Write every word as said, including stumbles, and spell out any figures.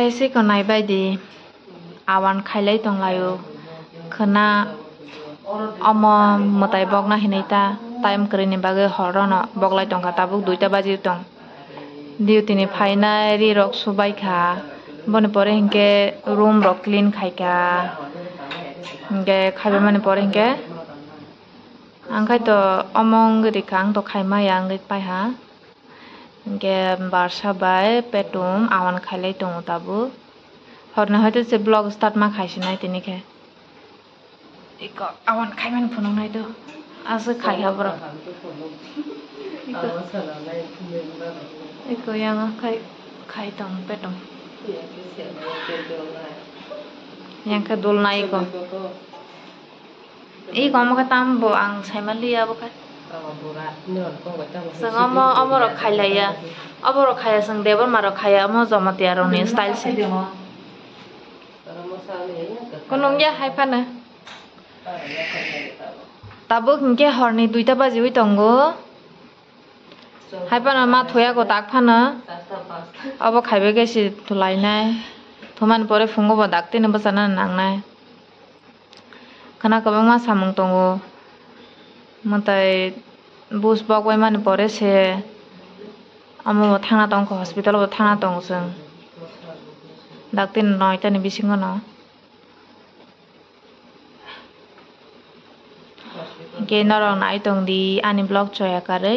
Siko naibaidi awan khailai tonglaio khwna, omo mwtai bokna hinwi ta time kwrwini bagwi horono boklai tongkha, tabuk duita baji tong. Duty ni phainai ri rok subaikha, boni pore hinkhe room rok clean khaikha, hinkhe khaibamani pore hinkhe ang khai to omo wngwi rikha, ang to khaimaya wngwi paiha. Hinkhe barsa bai petum awan khailai tongo tabuk. Horni hoite se vlog start ma khaisinai tini khe. Iko awan khaimani phunuknai do. Aswk khai ha borok. Iko, iko yang khai, khai tong petum. Yang khe dulnai iko. Iko omo khe tam bo ang saima liya bo khe. Chwng omo, omo rok khailaiya. Obo rok khaiya, chwng Debbarma rok khaiya, omo Jamatia rokni style se. Kunung ya hai phano. Tabuk hinkhe horni duita bajiwi tongo. Hai phano ma thuya ko tak phano. Obo khaibai khe se thulainai. Thumani pore phungo bo dak tini bwchana nangnai. Khwna kwbangma samung tongo. Mwtai bus bok bai mani pore se omo bo thangna tongkha, hospital bo thangna tongo chwng. Dak tini noita ni bisingo no. Hinkhe norok nai tong di ani vlog choya karwi.